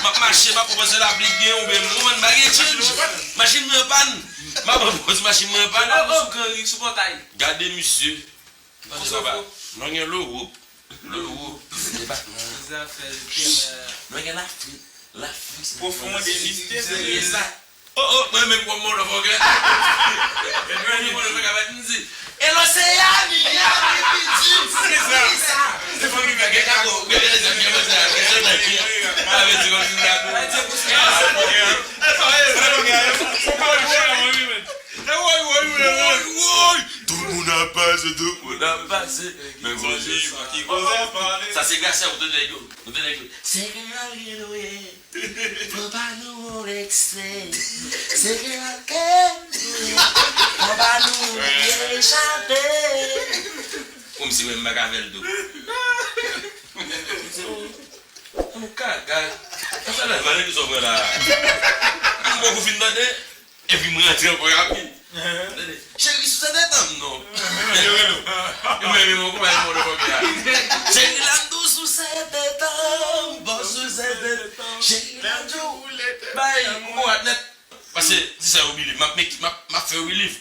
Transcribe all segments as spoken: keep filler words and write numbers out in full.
M ap mache, m ap pran se lapli k gen oubyen m konprann pa gen change. Machin mwen an pàn. M ap pran se machin mwen an pàn. Sou granri, sou pòtay. Gade misye. Tande papa. Nou gen lowop. Lowop. Depatman. Zafè. Nou gen Lafrik. Lafrik se pwofonde mistè. Se sa. Oh, oh, mwen menm kòm motherfucker. Mwen menm motherfucker, pa di m di. E loseyan li, ya, li di. Se sa. Se fò li fè gen kako, gen lè zam gen manje, gen chanday. A vle di kòm si m ta tou. Woy, woy, woy, woy. Tout moun ap pase, tout moun ap pase. Men Bondye pa ki koze pale. Sa se grasya, ou tande nèg yo. Ou tande nèg yo. Se ke al gen nou ye. Fò pa nou ekse. Se ke al gen nou ye. Fò pa nou bliye chante. Kòmsi mwen m pa ka fè l tou. An nou kaka. Sa fè la, valè ki sòf la. M poko fin tande. Epi mwen rantre ankò rapid. Tande. Cheri, sou sèt etan m non. Yo rele w. E mwen menm ankò bay motherfucker a. Cheri, la m tou sou sèt etan m. Bon, sou sèt etan m. Cheri, la m tou. Bay, ou rat nèt. Paske, di sa yo believe. M ap make, m ap, m ap fè yo believe.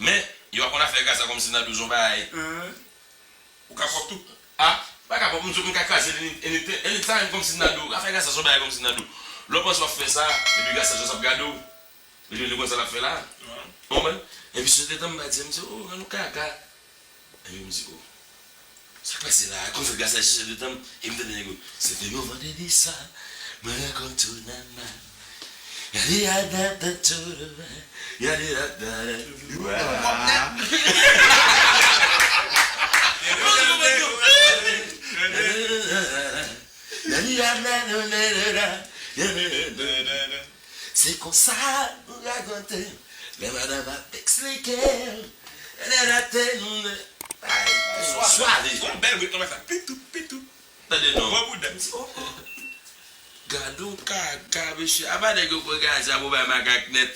Men, yo pa konn afè grasa kòmsi nan douz yon bagay. Ou ka pwòp tou. Ah, pa ka pwòp, m, m ka kraze anything, anytime kòmsi nan douz. Afè grasa se yon bagay kòmsi nan douz. Lè w panse w ap fè sa, epi grasa just ap gade w. Li menm li konn sa l ap fè la. Ou konprann? Epi sou sèt etan m pa di, m di, oh, an nou kaka. Epi m di, oh. Sa k pase la? Konn fè grasa sou sèt etan m. Epi m tande nèg yo. Se te yon vandredi sa. Mwen rankontre w nan nan. Yadi yada da tudu. Yadi yada da. Yadi yada da da da. Se konsa nou rakonte l. Lè madanm ap eksplike l. Ay, swave. Yon bèl rit, non, sa. Pitou, pitou. Tande non. Bon boudèm. Oh, oh. Gad yon kaka, mesye. Apa nèg yo pran gazi a pou bay makak nèt.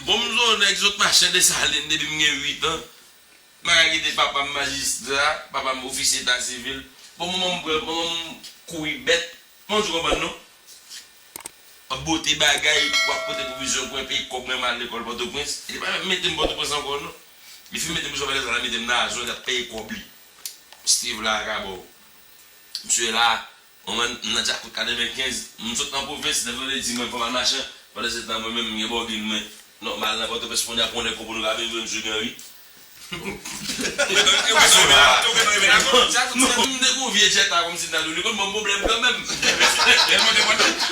Bon, m se yon nèg sot mache Desalin depi m gen uit an. M pa ka kite papa m majistra, papa m ofisye eta sivil. Bon, manman m pran, manman m kouri bèt. Mwen di w konprann non. Ap bote bagay, w ap pote pwovizyon pou mwen peye kòb mwen, m al lekòl Pòtoprens. Li pa menm mete m Pòtoprens ankò non. Li fin mete m sou Valèzan, la mete m nan Azon, l ap peye kòb li. Steve la, ka ba w. Misye la, mwen, m nan djakout katrevenkenz, m sot nan pwovens, lè vandredi, mwen, fò m al mache, pandan se tan, mwen menm, m gen bògin mwen. Non, m al nan Pòtoprens, kounye a, pou nèg konprann, ou ka vin jwenn Jugan, wi. Mwen, m te gon vye djèta kòmsi m ta dou, li konn ban m pwoblèm kanmenm.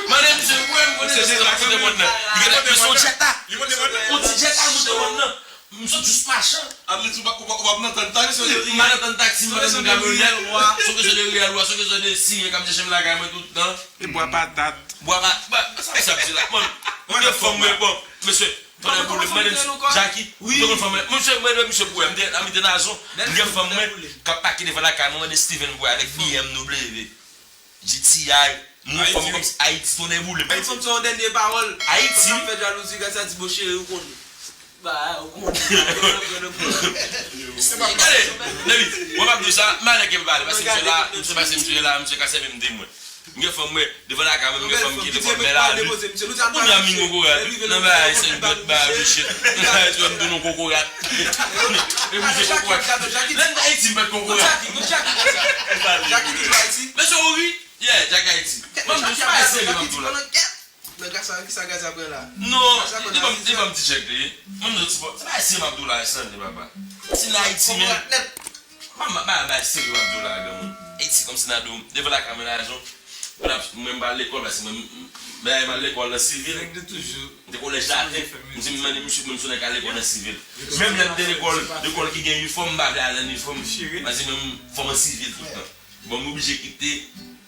Mande misye, pou m konnen se sa k te mòn nan. Li gen misye yon djèta. Yon ti djèta, l monte mòn nan. M sot jis mache. A, men ou pa, ou pa, ou pa nan tann taksi, ou pa nan tann taksi, m pa nan tann kamyonèt. Sou kesyon de riyèl wa, sou kesyon de siren k ap chèche m lakay mwen tout tan. E bwa patat. Bwa pa, bwa, sa, sa, sa, la. Mwen, mwen gen fanm mwen, bon, mesye, tande boule, mwen, Jackie, mwen gen fanm mwen, mesye, mwen, mesye, pou m te, m te nan Azon, m gen fanm mwen, k ap pake devan lakay mwen, mande Steven pou avèk B M W. G T I, mwen fanm kòmsi Ayiti, tonè boule. Ayiti, fanm se yon dènye pawòl. Ayiti. Fanm fè jalouzi, gad sa di, bon, cheri, ou konnen. Ba, ou konnen. Gade, David, mwen p ap di w sa, malè ke m pale, paske misye la, misye pase, misye la, misye ka sèvi m de mwen. M gen fanm mwen, devan lakay mwen, m gen fanm ki lekòl, men la, li. Kounye a, m vin kokorat, nan bagay, se yon dòt bagay, bullshit. Nan bagay, se yon dou nou kokorat. E pou se kokorat. Lè m t Ayiti, m pa t kokorat. Mesye, ou ri? Yeah, Jack Haiti. Mwen, m di w, se pa serye m ap di w la. Nan gaz sa, kisa gaz ap pran la? Non, li ban m, li ban m ti tchèk li. Mwen, m di w, se pa, se pa serye m ap di w la, Sandy, papa. Si nan Ayiti, men. Mwen, mwen, mwen, serye m ap di w la, granmoun. Ayiti, kòmsi nan di w, devan lakay mwen lajan. Mwen, mwen, m pa al lekòl, paske mwen, m, m, m al lekòl nan sivil. M te kolèj laten. M di, m mande misye, mwen, m sonje al lekòl nan sivil. Menm lè m te lekòl, lekòl ki gen inifòm, m pa vle al nan inifòm. Paske mwen, m fòm an sivil tout tan. Bon, m oblije kite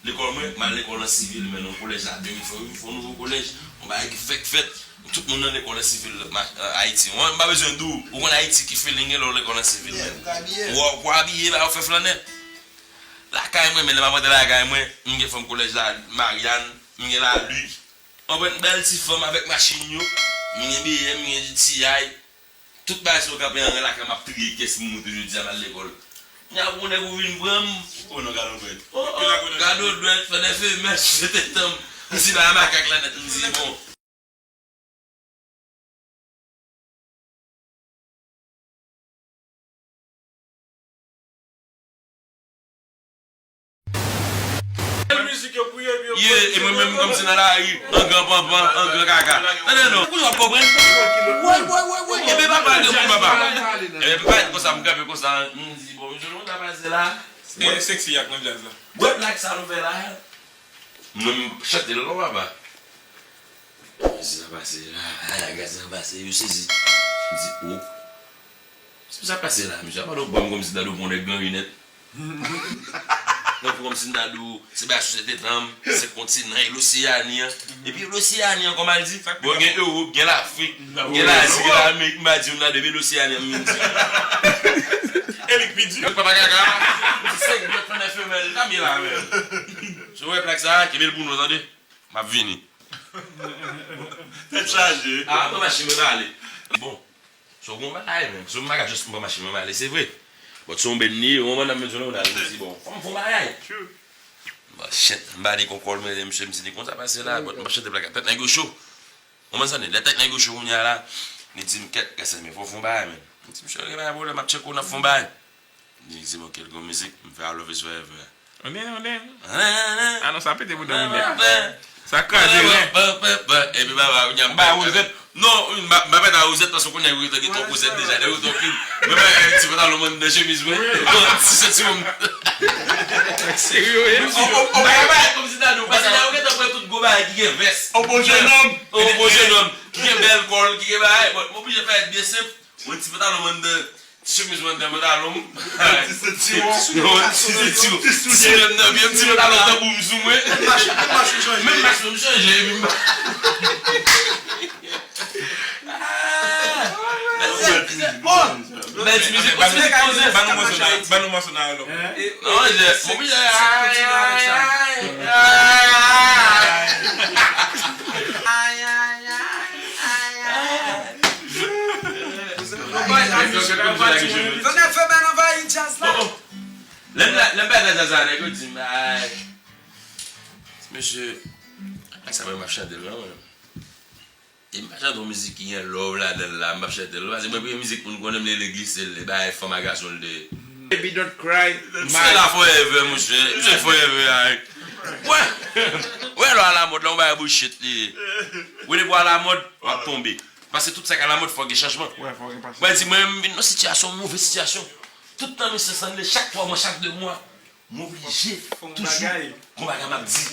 lekòl mwen, m al lekòl nan sivil, men nan kolèj la, de fò, fò nouvo kolèj, yon bagay ki fèk fèt, tout moun nan lekòl nan sivil, ma-, Ayiti. Mwen, m pa bezwen di w, ou konn Ayiti ki feeling gen lè w lekòl nan sivil, men. Ou, ou abiye, ba, ou fè flannè. Lakay mwen, men lè m ap rantre lakay mwen, m gen fanm kolèj la, Marianne, m gen Lalu. Konprann, bèl ti fanm avèk machin yo, m gen B M, m gen G T I. Tout bagay sa yo kanpe an ran lakay m ap triye kès moun mwen toujou di a m al lekòl. Kounya pou nèg ou vin pran m. Oh non, gade yon dwèt. Oh, oh, gade yon dwèt, fè nèf e mèt, jete tanm. M di ba makak la nèt, m di bon. Ye, e mwen menm kòmsi nan lari, an gran panpan, an gran kaka. Tande non, pou yo ap konprann. Woy, woy, woy, woy, enben papa, gen moun papa. Enben m parèt konsa, m kanpe konsa, m di, bon, mesye, nou ta pase la. E seksi ak nan djaz la. Bwè plak sa nou fè la. Mwen, m chante l non, papa. Gaz la pase la, gaz la pase, yo sezi. M di, oh. Sa k pase la, mesye? Apa nou pran m kòmsi Dadou pran nèg gangi nèt? Nan fè kòmsi Dadou, se bagay sosyete tan, se kontinan, e loseyani an. Epi loseyani an, kòman l di? Bon, gen Ewòp, gen Lafrik, gen Lazi, gen Lamerik, m pa di youn ladan, epi loseyani an, m di. E li k pi di. Papa kaka, m di senk dwèt fè nèf femèl, kòman l ye la menm? Si w wè plak sa, kenbe l pou nou, tande? M ap vini. Tèt chaje. Ah, mwen machin mwen ale. Bon. So, gon bagay, men. So, m pa ka just pran machin mwen ale, se vre. But so, m ben ni, yon manman m di, non, m di, bon, fò m fè yon bagay. Bon, shit, m ba li konkòl, men, misye, m di, li konn sa pase la, but m ap chante plak la. Tèt nèg yo cho. Ou konprann sa, lè tèt nèg yo cho kounye a la, li di m, kèt, gad sa, men, fò w fè yon bagay, men. M di, misye, ok, pa gen pwoblèm, m ap tcheke w, n ap fè yon bagay. Li di m, ok, l gon mizik, m fè I Love Is Forever. Onnen, onnen. Ah non, sa pete bouda moun nèt. Sa kraze, wi. Epi baba, kounya m ba wozèt. Non, m pa, m pa mèt a wozèt, paske kounye a yo gentan gen twòp wozèt deja, lè yo twòp vin. Mwen, mwen, ti pantalon mwen anndan chemiz mwen. Ti senti mwen. Serye, wi. M pa ka parèt kòmsi Dadou, paske lè yo gentan pran tout gwo bagay ki gen vès. On bon jenòm. On bon jenòm. Ki gen bèl kòl, ki gen bagay. Bon, m oblije parèt byen senp. Yon ti pantalon mwen anndan. Chemiz mwen nan pantalon m. Ti sentiwon. Ti sentiwon. Ti soulye m nan pye m, ti pantalon tanbou m sou mwen. Menm mach, menm mach ou chanje. Menm mach mwen m chanje epi m pa. Bèl ti mizik, bèl ti mizik poze. Ban nou mòso nan, ban nou mòso nan alò. Non, jè, m oblije. Ay, ay, ay. Ay, ay, ay, ay, ay. Zannèf fè bèl anvayi djaz la. Lè m la, lè m bay nan djaz la, nèg yo di m, ay. Mesye, ay sa mwen m ap chante l, non, mwen. E m pa chante yon mizik ki gen love ladan l la, m p ap chante l. Paske mwen premye mizik moun konnen m li, li glise l, li bay fanm a gason l de. Baby don't cry. Misye la forever, monchè. Misye forever, ay. Wè, wè lè w alamòd la, yon bagay bullshit li ye. Wè depi w alamòd, w ap tonbe. Paske tout sa k alamòd, fòk gen chanjman. Wè, fòk gen pase. Mwen di, mwen, m vin nan sitiyasyon, move sitiyasyon. Tout tan misye sanble, chak twa mwa, chak de mwa. M oblije toujou gon bagay m ap di.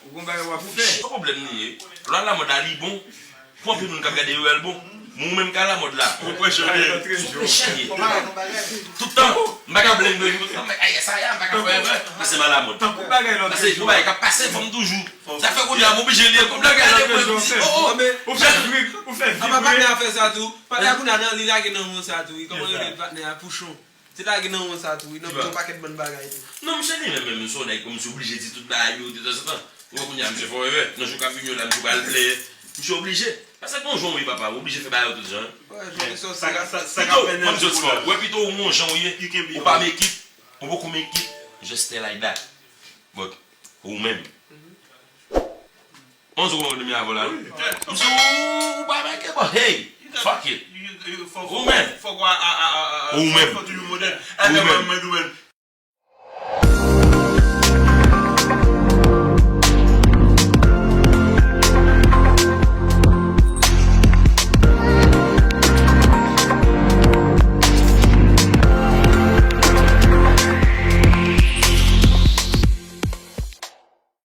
Ou gon bagay w ap fè. Yon pwoblèm li ye. Lwa lamòd la li bon. Pou anpil moun k ap gade yo wè l bon. Men ou menm k alamòd la. Ou pran chan ye. Ou pran chan ye. Tout tan, m pa ka blame yo. Ay, sa ya, m pa ka fè erè. Paske m alamòd. Tankou bagay lòt jou. Paske gon bagay k ap pase, fò m toujou. Sa fè kounye a m oblije li. Kòm lè gade mwen, m di, oh, oh. Ou fè vre, ou fè vre. Apa patnè a fè sa tou. Patnè a kounye a nan, li lage nan yon sa tou wi. Kòman rele patnè a? Pouchon. Te lage nan yon sa tou wi, nan yon pakèt bann bagay tou. Non, misye li menm, menm, misye yon nèg, misye oblije di tout bagay yo detanzantan. Ou wè kounye a, misye fè yon erè. Nan jou k ap vini yo la, misye pral plenyen. Misye oblije. Paske gon jan w ye papa, ou oblije fè bagay yo tout jan. Wè, jodi sòsyè. Sa ka, sa, sa ka fè nèg sou la. Wè pito ou gon jan w ye, ou pa make it, ou poko make it, just stay like that. But, ou menm. Mwen sou konprann mi avè w la wi. M sou ou pa meke bon, hey, fuck it. Ou menm. Ou menm. Ou menm.